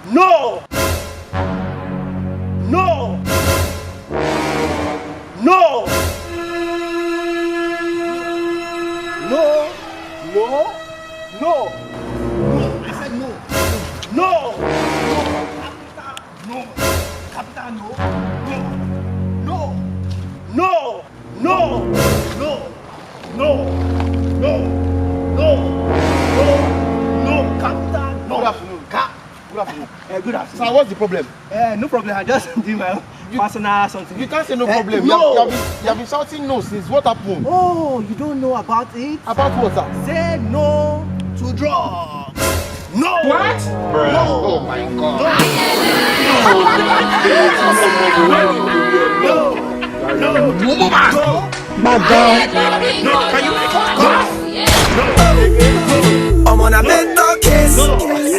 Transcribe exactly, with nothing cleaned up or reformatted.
No! No! No! No! No! No! I said no! No! No! Capital no! No! No! No! No! No! No! No! No! No! No! Capital no! Good afternoon. Ca- Good afternoon. Eh, good afternoon. Sir, what's the problem? Eh, no problem. I just do my own personal something. You can't say no problem. You have, you have been, you have been shouting no since. What happened? Oh, you don't know about it? About what, sir? Say no to drugs. No. What? No. Oh my God. No. No. No. No. No. Can you fuck off? No. I'm on a mental case. No.